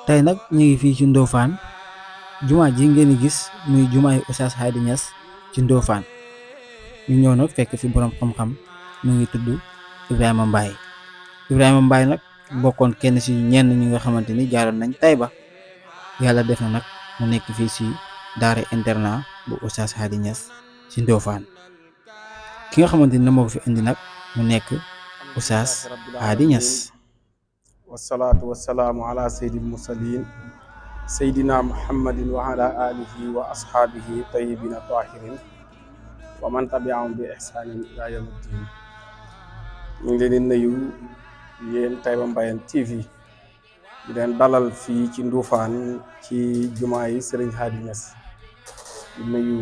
tey nag ñu ngi fii ci Ndofane jumaa ji ngeen di gis muy jumaay Oustaz Hady Niass ci Ndofane ñu ñëw nag fekk fi borom xam-xam mu ngi tudd Ibrahima Mbaye nag bokkoon kenn ci ñenn ñi nga xamante ni jaaroon nañ Taïba yàlla def na nag mu nekk fii ci daara internat bu Oustaz Hady Niass ci Ndofane ki nga xamante ni moo ko fi indi nag mu nekk Oustaz Hady Niass. wasalaatu wasalaamu ala sayyidil mursalin sayyidina muhammadin wa ala alihi wa ashaabihi tayyibina tahirin wa man tabi'ahum bi ihsanin ila yawmiddin. ñu ngi leen di nuyu yéen Taïba Mbayeen TV di leen dalal fii ci Ndofane ci jumaa yi Serigne Hady Niass di nuyu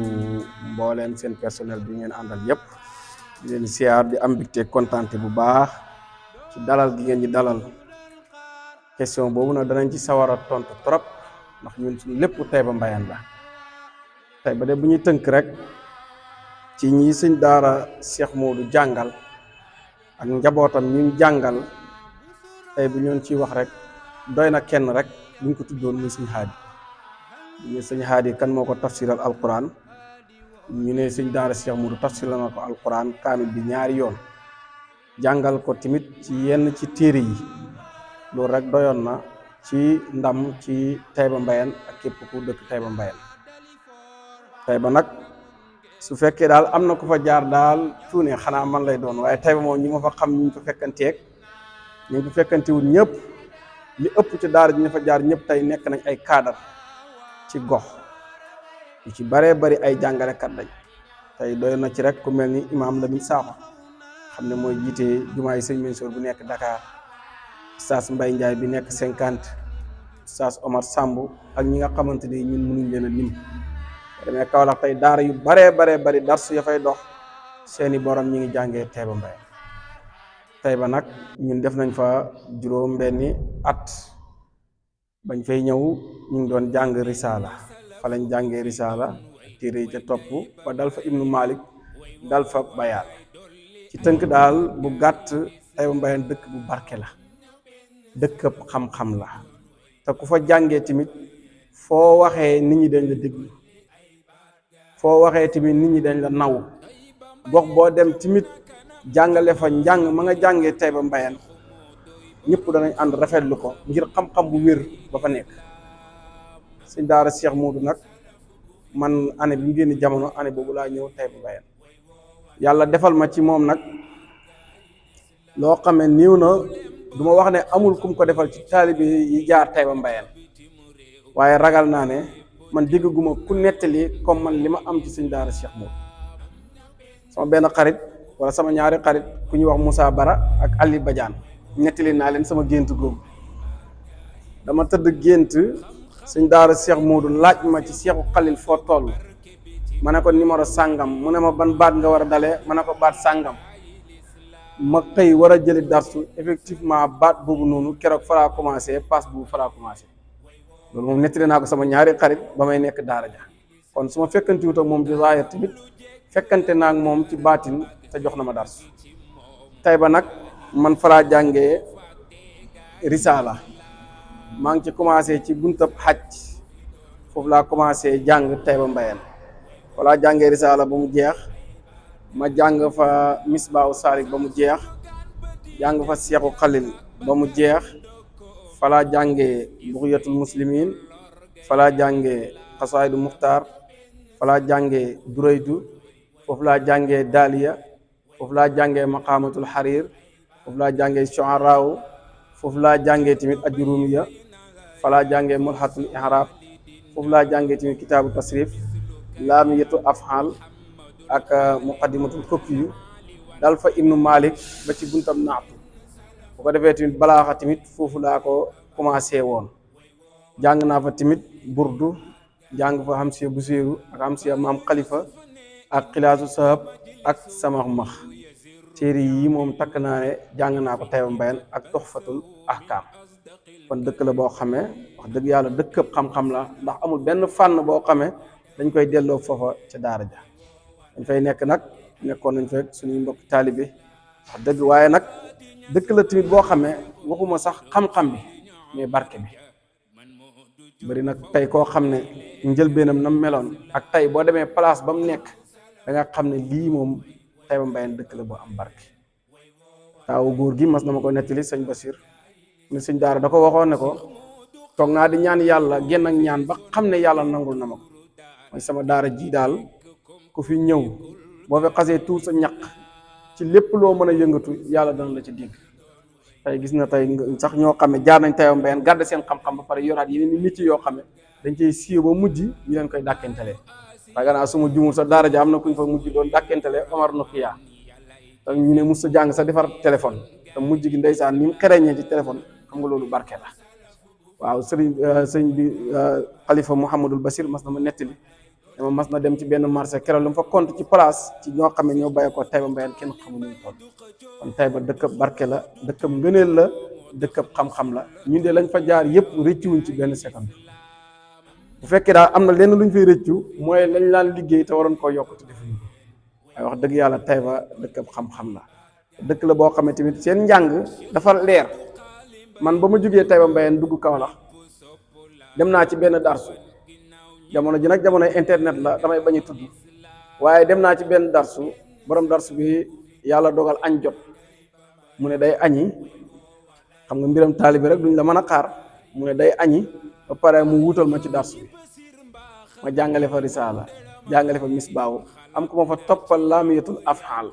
mbooleem seen personnel bi ngeen àndal yépp di leen siyaar di am mbégte kontaante bu baax ci dalal gi ngeen ñi dalal. Question boobu nag danañ ci sawar a tontu trop ndax ñun suñu lépp Taïba Mbayeen la Taïba de bu ñuy tënk rek ci ñi sëñ daara Cheikh Modou jàngal ak njabootam ñu jàngal tey bu ñoon ciy wax rek doy na kenn rek buñ ko tuddoon muy sëñ Hady ñu sëñ Hady kan moo ko tafsiral alquran ñu ne sëñ daara Cheikh Modou tafsiral na ko alquran kaamil bi ñaari yoon jàngal ko tamit ci yenn ci téere yi loolu rek doyoon na ci ndam ci Taïba Mbayeen ak képp ku dëkk Taïba Mbayeen. Taïba nag su fekkee daal am na ku fa jaar daal tuune xanaa man lay doon waaye Taïba moom ñi ma fa xam ñu fa fekkanteeg ñu fa fekkantewul ñëpp li ëpp ci daara ji ñu fa jaar ñëpp tey nekk nañ ay cadre ci gox yu ci baree bari ay jàngalekat lañ tey doyoon na ci rek ku mel ni imaam Lamine Sakho xam ne mooy jiite jumaa yi sëñ Mansour bu nekk Dakar. Oustaz Mbaye Ndiaye bi nekk 50 Oustaz Omar Samb ak ñi nga xamante ni ñun mënuñ leen a lim demee Kaolack tey daara yu baree bari darsu ya fay dox seeni borom ñi ngi jàngee Taïba Mbayeen. Taïba nag ñun def nañ fa juróom benni at bañ fay ñëw ñu ngi doon jàng risaala fa lañ jàngee risaala téere yi ca topp ba dal fa Ibnu Malik dal fa Bayaan ci tënk daal bu gàtt Taïba Mbayeen dëkk bu barke la dëkkab xam-xam la te ku fa jàngee tamit foo waxee nit ñi dañ la déglu foo waxee tamit nit ñi dañ la naw gox boo dem tamit jàngale fa njàng ma nga jàngee Taïba Mbayeen ñëpp danañ ànd rafetlu ko ngir xam-xam bu wér ba fa nekk. sëñ daara Cheikh Modou nag man année bi mu génn jamono année boobu laa ñëw Taïba Mbayeen yàlla defal ma ci moom nag loo xamee néew na du ma wax ne amul kum ko defal ci taalibe yi jaar Taïba Mbayeen waaye ragal naa ne man dégguma ku nettali comme man li ma am ci sëñ daara Cheikh Modou sama benn xarit wala sama ñaari xarit ku ñuy wax Moussa Bara ak Ali Badiane nettali naa leen sama gént googu dama tëdd gént sëñ daara Cheikh Modou laaj ma ci Cheikhu Khalil foo toll ma ne ko numéro sàngam mu ne ma ban baat nga war a dalee ma ne ko baat sàngam ma xëy war a jëli darsu effectivement baat boobu noonu keroog fa laa commencé pass boobu fa laa commencé loolu moom nettali naa ko sama ñaari xarit ba may nekk daara ja kon su ma fekkantiwut ak moom ci zaahir tamit fekkante naa ak moom ci baatin te jox na ma darsu Taïba nag man fa laa jàngee risaala maa ngi ci commencé ci buntab xaj foofu laa commencé jàng Taïba Mbayeen fa laa jàngee risaala ba mu jeex ma jàng fa Misbaahu Saalik ba mu jeex jàng fa Seexu Xalil ba mu jeex falaa jàngee Buxyatul Muslimin falaa jàngee Xasaayidu Muxtaar falaa jàngee Duraydu foofu laa jàngee Daaliya foofu laa jàngee Maqaamatul Xariir foofu laa jàngee Shuaraaw foofu laa jàngee tamit Ajrumiya falaa jàngee Mulhatul Ihraab foofu laa jàngee tamit Kitaabu Tasrif Laamiyatu Af'aal ak muqaddimatul kokkiyu dal fa Ibnu Malik ba ci buntam naatu bu ko defee tamit balaaxa tamit foofu laa ko commencé woon jàng naa fa tamit burdu jàng fa Hamsiya Buseeru ak Hamsiya Maam Xalifa ak Xilaasu Sahab ak Samax Max téere yi moom takk naa ne jàng naa ko Taïba Mbayeen ak Tuxfatul Ahkaam kon dëkk la boo xamee wax dëgg yàlla dëkkab xam-xam la ndax amul benn fànn boo xamee dañ koy delloo foofa ca daara ja dañ fay nekk nag nekkoon nañ fekk suñuy mbokk taalibe wax dëgg waaye nag dëkk la tamit boo xamee waxuma sax xam-xam bi mais barke bi bari nag tey koo xam ne njëlbeenam na meloon ak tey boo demee place ba mu nekk da nga xam ne lii moom Taïba Mbayeen dëkk la boo am barke. taawu góor gi mas na ma ko nettali sëñ Basir ne sëñ daara da ko waxoon ne ko toog naa di ñaan yàlla génn ak ñaan ba xam ne yàlla nangul na ma ko mooy sama daara ji daal ku fi ñëw boo fi xasee tuur sa ñaq ci lépp loo mën a yëngatu yàlla dana la ci dégg. tey gis na tey sax ñoo xam ne jaar nañ Taïba Mbayeen gàdde seen xam-xam ba pare yoraat yeneen i métier yoo xam ne dañ cey siiw ba mujj ñu leen koy dàkkentelee. waaye gannaaw su ma jumul sa daara ja am na kuñ fa mujj doon dàkkentelee Omar Nokia te ñu ne mus sa jàng sa defar téléphone te mujj gi ndeysaan ni mu xereñee ci téléphone xam nga loolu barke la. waaw sëñ bi xalifa Mouhamadul Basir mas na ma nettali dama mas na dem ci benn marché keroog lu mu fa compte ci place ci ñoo xam ne ñoo bàyyi ko Taïba Mbayeen kenn xamu ñu toll. kon Taïba dëkkab barke la dëkkab ngëneel la dëkkab xam-xam la ñun de lañ fa jaar yëpp rëccuwuñ ci benn seconde. bu fekkee daal am na lenn luñ fay rëccu mooy lañ laan liggéey te waroon koo yokk te defuñu ko waaye wax dëgg yàlla Taïba dëkkab xam-xam la dëkk la boo xam ne tamit seen njàng dafa leer. man ba ma jógee Taïba Mbayeen dugg Kaolack dem naa ci benn darsu jamono ji nag jamonoy internet la damay bañ a tudd waaye dem naa ci benn darsu borom darsu bi yàlla dogal añ jot mu ne day añi xam nga mbiram taalibi rek duñ la mën a xaar mu ne day añi ba pare mu wutal ma ci darsu bi ma jàngale fa risaala jàngale fa misbaawu am ko ma fa toppal laamiyatul afhaal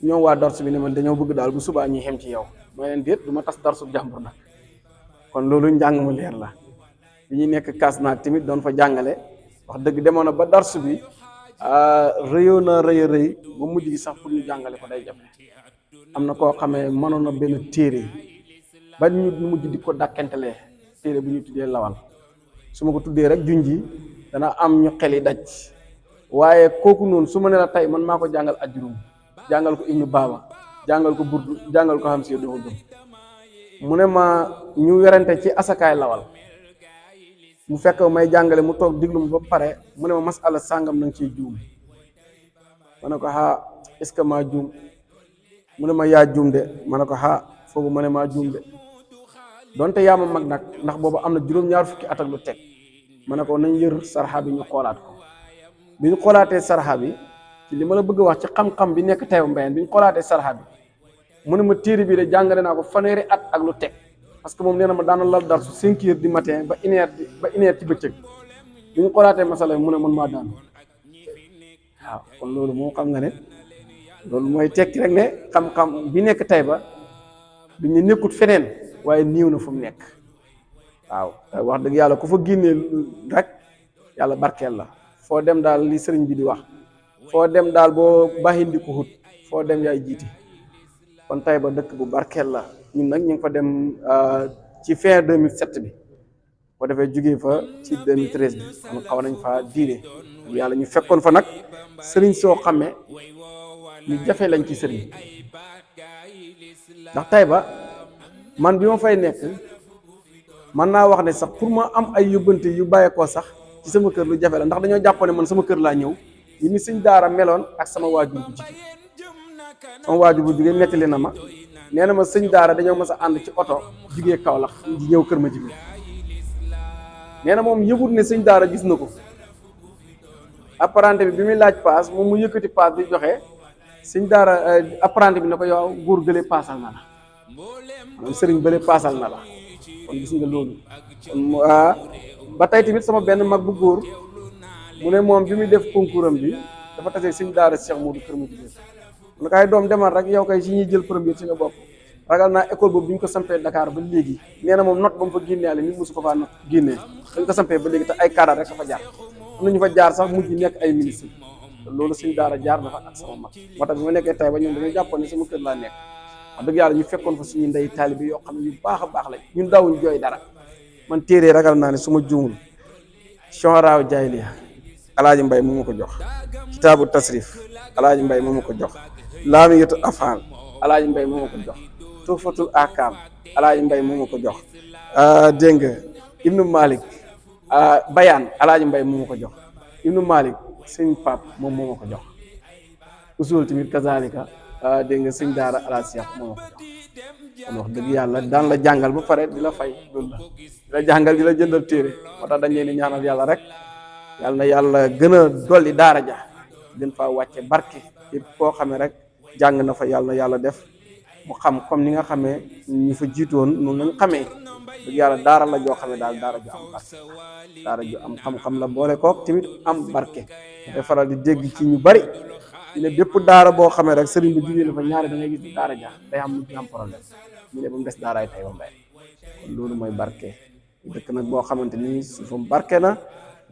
ñoom waa darsu bi ne man dañoo bëgg daal bu subaa ñuy xem ci yow mooy leen déet du ma tas darsu jàmbur nag kon loolu njàng mu leer la bi ñuy nekk kaas naag tamit doon fa jàngale wax dëgg demoon na ba darsu bi rëyoon na rëy a rëy ba mujj gi sax pour ñu jàngale ko day jafe am na koo xamee mënoon na benn téere ba ñu mujj di ko dàkkentelee téere bu ñu tuddee lawal su ma ko tuddee rek junji dana am ñu xel yi daj waaye kooku noonu su ma ne la tey man maa ko jàngal ajjurum jàngal ko ibnu baaba jàngal ko burdu jàngal ko xam si dafa gëm mu ne ma ñu werante ci asakaay lawal mu fekk may jàngale mu toog diglu ma ba pare mu ne ma masala sàngam na nga ciy juum ma ne ko est-ce que maa juum mu ne ma yaa juum de ma ne ko foofu ma ne maa juum de donte yaa ma mag nag ndax boobu am na juróom-ñaar fukki at ak lu teg ma ne ko nañ yër sarxa bi ñu xoolaat ko bi ñu xoolaatee sarxa bi ci li ma la bëgg a wax ci xam-xam bi nekk Taïba Mbayeen bi ñu xoolaatee sarxa bi mu ne ma téere bi de jàngale naa ko fanweeri at ak lu teg parce que moom nee na ma daana lal darsu 5 heures du matin ba une heure ci bëccëg bi ñu xoolaatee masala mu ne man maa daan waaw kon loolu moo xam nga ne loolu mooy tekki rek ne xam-xam bi nekk Taïba du ñu nekkut feneen waaye niiw na fu mu nekk waaw wax dëgg yàlla ku fa génnee rek yàlla barkeel la foo dem daal li sëriñ bi di wax foo dem daal boo baxindi ko xut foo dem yaay jiiti kon Taïba dëkk bu barkeel la ñun nag ñu ngi fa dem ci fin 2007 bi boo defee jugee fa ci 2013 bi kon xaw nañ fa diire yàlla ñu fekkoon fa nag sëriñ soo xamee ñu jafe lañ ci sëriñ ndax Taïba man bi ma fay nekk man naa wax ne sax pour ma am ay yóbbante yu bàyyeekoo sax ci sama kër lu jafe la ndax dañoo jàppoon ne man sama kër laa ñëw yi ni sëñ daara meloon ak sama waajur bu jigéen sama waajur bu jigéen nettali na ma nee na ma sëñ daara dañoo mës a ànd ci oto jugee Kaolack di ñëw kër ma jigéen nee na moom yëgut ne sëñ daara gis na ko apprenti bi muy laaj paas moom mu yëkkati paas di joxe sëñ daara apprenti bi ne ko yow góor gële paasal na la maanaam sëriñ bële paasal na la kon gis nga loolu ba tey tamit sama benn mag bu góor mu ne moom bi muy def concours am bi dafa tase sëñ daara Cheikh Modou kër ma jigéen mu ne kay doom demal rek yow kay si ñuy jël premier ci nga bokk ragal naa école boobu bi ñu ko sampee Dakar ba léegi nee na moom note ba mu fa génneale nit mosu ko faa note génnee dañ ko sampee ba léegi te ay cadre rek a fa jaar am na ñu fa jaar sax mujj nekk ay ministre loolu sëñ daara jaar dafa ak sama mag moo tax bi ma nekkee Taïba ñoom dañoo jàppoon ne sama kër laa nekk wax dëgg yàlla ñu fekkoon fa suñu ndey taalibe yoo xam ne yu baax a baax lañ ñun daawuñ jooy dara man téere ragal naa ne su ma juumul Shu'araaw Jaahiliya Alaaji Mbay moo ma ko jox kitaabu tasrif Alaaji Mbay moo ma ko jox laamiyatu af'aal Alaaji Mbay moo ma ko jox tuhfatul ahkaam Alaaji Mbay moo ma ko jox dégg nga Ibnu Malik bayaan Alaaji Mbay moo ma ko jox Ibnu Malik sëñ Pap moom moo ma ko jox usul tamit kazalika dégg nga sëñ daara Alaaji Seex moo ma ko jox kon wax dëgg yàlla daan la jàngal ba pare di la fay loolu la di la jàngal di la jëndal téere moo tax dañ leen di ñaanal yàlla rek yàlla na yàlla gën a dolli daara ja gën faa wàcce barke yëpp koo xamee rek jàng na fa yàlla na yàlla def mu xam comme ni nga xamee ñu fa jiitoon noonu lañ xamee dëgg yàlla daara la joo xamee daal daara ju am barke daara ju am xam-xam la boole kook tamit am barke dafay faral di dégg ci ñu bari ñu ne bépp daara boo xamee rek sëriñ bi jugee na fa ñaari da ngay gis daara ja day am mujj am problème ñu ne ba mu des daaraay Taïba Mbaye kon loolu mooy barke dëkk nag boo xamante ni suufam barke na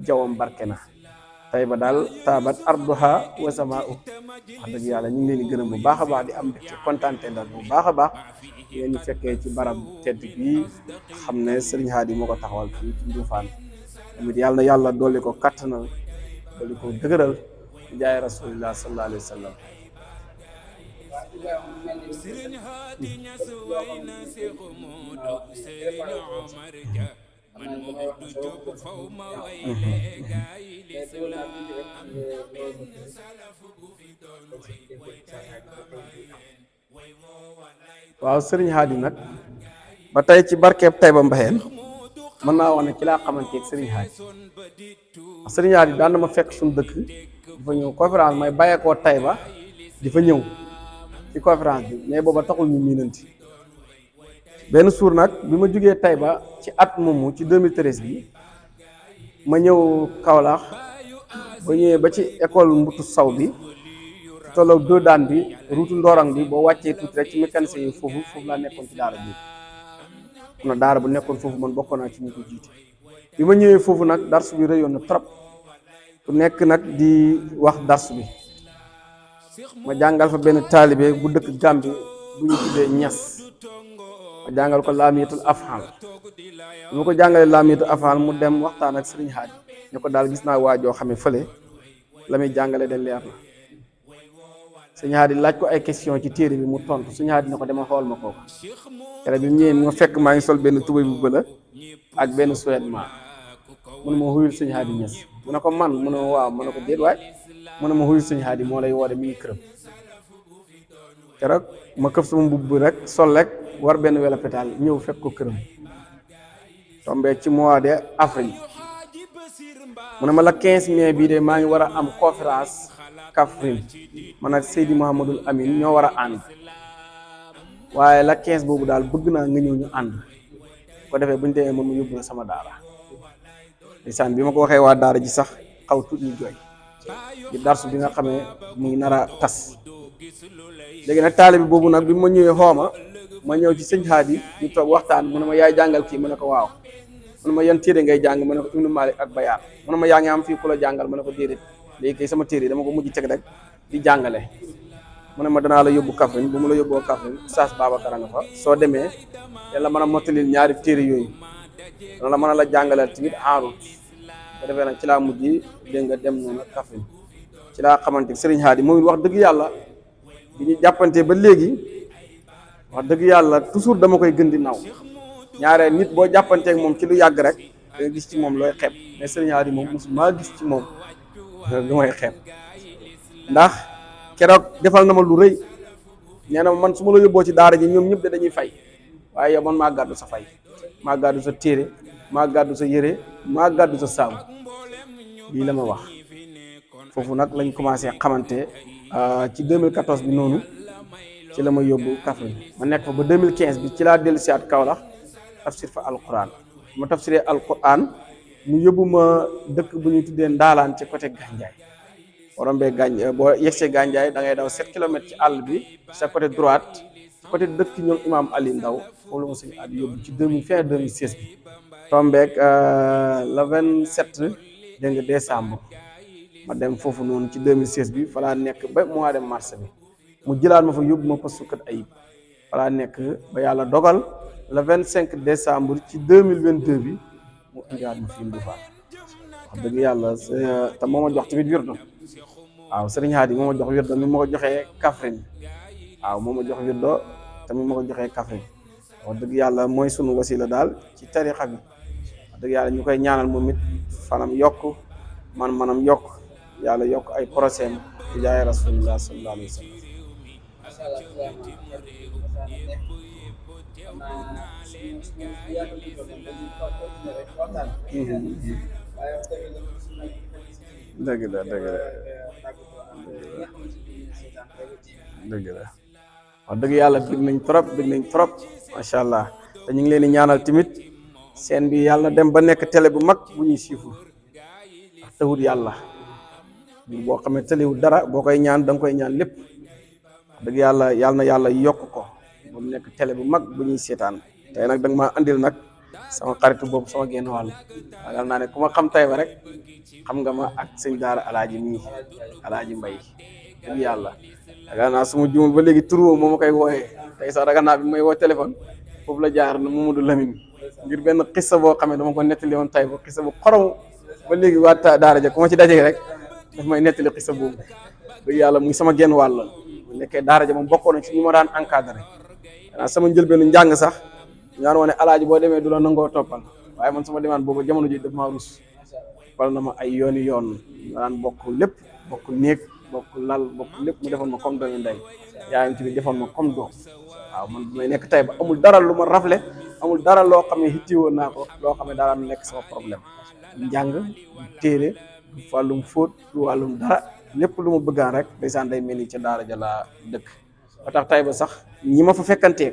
jawam barke na Taïba daal taabat arduha wa samaa'u wax dëgg yàlla ñu ngi leen di gërëm bu baax a baax di am ci kontaante ndax bu baax a baax yéen ñu fekkee ci barab tedd bii xam ne Serigne Hady moo ko taxawal fii ci Ndofane tamit yàlla na yàlla dolli ko kattanal dolli ko dëgëral jaay rasulillah sallallahu alayhi wa sallam Serigne Hady Niass way na Cheikh Modou Serigne Omar Dia man Modou Diop faw ma way le gaay l'islam waaw Serigne Hady nag ba tey ci barkeeb Taïba Mbayeen mën naa wax ne ci laa xamante ak Serigne Hady Serigne Hady daan na ma fekk suñu dëkk di fa ñëw conférence may bàyyeekoo Taïba di fa ñëw ci conférence bi mais booba taxul ñu miinanti benn suur nag bi ma jógee Taïba ci at moomu ci 2013 bi ma ñëw Kaolack ba ñëwee ba ci école Mbutu Saw bi tolloog doo daan bi ruutu Ndorong bi boo wàccee tuuti rek ci mécanicien yi foofu laa nekkoon ci daara bi am na daara bu nekkoon foofu man bokkoon naa ci ñu ko jiite bi ma ñëwee foofu nag darsu bi rëyoon na trop ku nekk nag di wax darsu bi ma jàngal fa benn taalibe bu dëkk Gàmbi bu ñu tuddee Ñas ma jàngal ko laamiyatul af'al bi ma ko jàngalee laamiyatul af'al mu dem waxtaan ak Serigne Hady ne ko daal gis naa waajoo xamee fële la muy jàngale de leer na Serigne Hady laaj ko ay question ci téere bi mu tontu Serigne Hady ne ko dama xool ma kooku tere bi mu ñëwee ma fekk maa ngi sol benn tubéy bu bëla ak benn sous-vêtement mu ne ma xuyul Serigne Hady Niass mu ne ko man mu ne ma waaw mu ne ko déet waay mu ne ma xuyul Serigne Hady moo lay woode mi ngi këram keroog ma këf sama mbubb bi rek sol rek war benn welo pétal ñëw fekk ko këram tombé ci mois de avril mu ne ma la 15 mai bii de maa ngi war a am conférence Kaffrine man ak Seydi Mouhamadul Amin ñoo war a ànd waaye la 15 boobu daal bëgg naa nga ñëw ñu ànd ko defee bu ñu demee moom mu yóbbu la sama daara ndeysaan bi ma ko waxee waa daara ji sax xaw tuut ñu jooy ci darsu bi nga xamee mu ngi nar a tas léegi nag taalibe bi boobu nag bi ma ñëwee xooma ma ñëw ci sëñ Hady ñu toog waxtaan mu ne ma yaay jàngal kii mu ne ko waaw mu ne ma yan téere ngay jàng mu ne ko Ibnu Malik ak Bayaan mu ne ma yaa ngi am fii ku la jàngal mu ne ko déedéet léegi kay sama téere dama ko mujj teg rek di jàngale mu ne ma danaa la yóbbu Kaffrine bu mu la yóbboo Kaffrine Oustaz Babacar a nga fa soo demee yàlla mën a mottalil ñaari téere yooyu dana la mën a la jàngaleel tamit en route ko defee nag ci laa mujj dégg nga dem noonu Kaffrine ci laa xamante Serigne Hady moom it wax dëgg yàlla bi ñu jàppante ba léegi wax dëgg yàlla toujours dama koy gën di naw ñaareel nit boo jàppanteeg moom ci lu yàgg rek da nga gis ci moom looy xeeb mais Serigne Hady moom mosu maa gis ci moom lu may xeeb ndax keroog defal na ma lu rëy nee na man su ma la yóbboo ci daara ji ñoom ñëpp de dañuy fay waaye yow man maa gàddu sa fay maa gàddu sa téere maa gàddu sa yére maa gàddu sa saabu lii la ma wax foofu nag lañ commencé xamante ci 2014 bi noonu ci la ma yóbbu Kaffrine ma nekk fa ba 2015 bi ci laa dellu si at Kaolack tafsir fa alquran ma tafsiree alquran mu yóbbu ma dëkk bu ñuy tuddee Ndaalaan ci côté Gandiaye rombee boo yegsee Gandiaye da ngay daw 7 kilomètres ci àll bi sa côté droite ci côté dëkk ñoom Imam Ali Ndaw foofu la ma sëñ Hady yóbbu ci fin 2016 bi tombeek le 27 dégg nga décembre ma dem foofu noonu ci 2016 bi fa laa nekk ba mois de mars bi mu jëlaat ma fa yóbbu ma poste Kër Ayib fa laa nekk ba yàlla dogal le 25 décembre ci 2022 bi mu indiwaat ma fii Ndofane wax dëgg yàlla te moo ma jox tamit wirdo waaw Serigne Hady moo ma jox wirdo mi ma ko joxee Kaffrine waaw moo ma jox wirdo te mi ma ko joxee Kaffrine wax dëgg yàlla mooy sunu wasila daal ci tarixa bi wax dëgg yàlla ñu koy ñaanal moom it fanam yokk manam yokk yàlla yokk ay procès am ci jaay rasulullah sallallahu alayhi wa sallam dëgg la dëgg la dëgg la wax dëgg yàlla bëgg nañ trop macha allah te ñu ngi leen di ñaanal tamit seen bi yàlla na dem ba nekk télé bu mag bu ñuy siifu ndax tawut yàlla boo xamee tëliwul dara boo koy ñaan da nga koy ñaan lépp wax dëgg yàlla yàlla na yàlla yokk ko ba mu nekk télé bu mag bu ñuy seetaan tey nag da nga maa andil nag sama xaritu boobu sama genn wàll ragal naa ne ku ma xam tay ba rek xam nga ma ak sëñ daara alaaji mii alaaji mbay dëgg yàlla ragal naa suma juumul ba léegi turu moo ma koy wooyee tey sax ragal naa bi may woo téléphone foofu la jaar na Mamadou Lamine ngir benn xissa boo xam ne dama ko nettali woon tay ba xissa bu xorom ba léegi waa daara ja ku ma ci dajee rek daf may nettali xissa boobu dëgg yàlla muy sama genn wàll bu nekkee daara ja moom bokkoon na ci ñu ma daan encadré xanaa sama njëlbeenu njàng sax ñaan wone alaaji boo demee du la nangoo toppal waaye man sama demaan boobu jamono ji daf maa rus toppal na ma ay yooni yoon ma daan bokk lépp bokk néeg bokk lal bokk lépp mu defoon ma comme doomi ndey yaayam ci bi defoon ma comme doom waaw man bu may nekk tey ba amul dara lu ma rafle amul dara loo xam ne hittiwoon naa ko loo xam ne dara nekk sama problème njàng du téere du wàllum fóot du wàllum dara lépp lu ma bëggaan rek ndeysaan day mel ni ca daara ja laa dëkk ba tax tey ba sax ñi ma fa fekkantee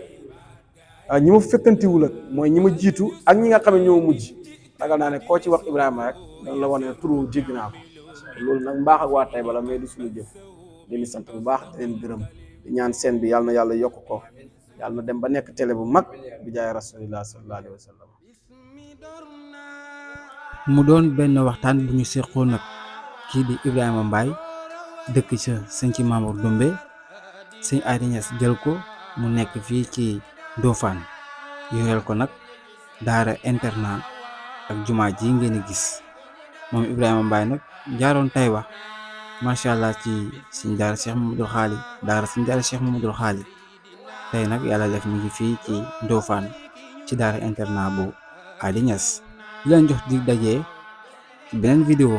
ñi ma fa fekkantiwul ak mooy ñi ma jiitu ak ñi nga xam ne ñoo mujj ragal naa ne koo ci wax Ibrahima rek dana la wane turu jégg naa ko loolu nag mbaax ak waa Taïba la mais du suñu jëf leen sant bu baax di leen gërëm di ñaan seen bi yàlla na yàlla yokk ko yàlla na dem ba nekk télé bu mag bi jaay rasulillah sallallahu alayhi wa sallam. mu doon benn waxtaan bu ñu seqoon nag kii di Ibrahima Mbaye dëkk ca sëñ ci Mamour Doumbé sëñ Hady Niass jël ko mu nekk fii ci Ndofane yoreel ko nag daara internat ak jumaa ji ngeen di gis moom Ibrahima Mbaye nag jaaroon Taïba macha allah ci suñ daara Cheikh Mamadou Xaali daara suñ daara Cheikh Mamadou Xaali tey nag yàlla def mi ngi fii ci Ndofane ci daara internat bu Hady Niass di leen jox dig dajee ci beneen vidéo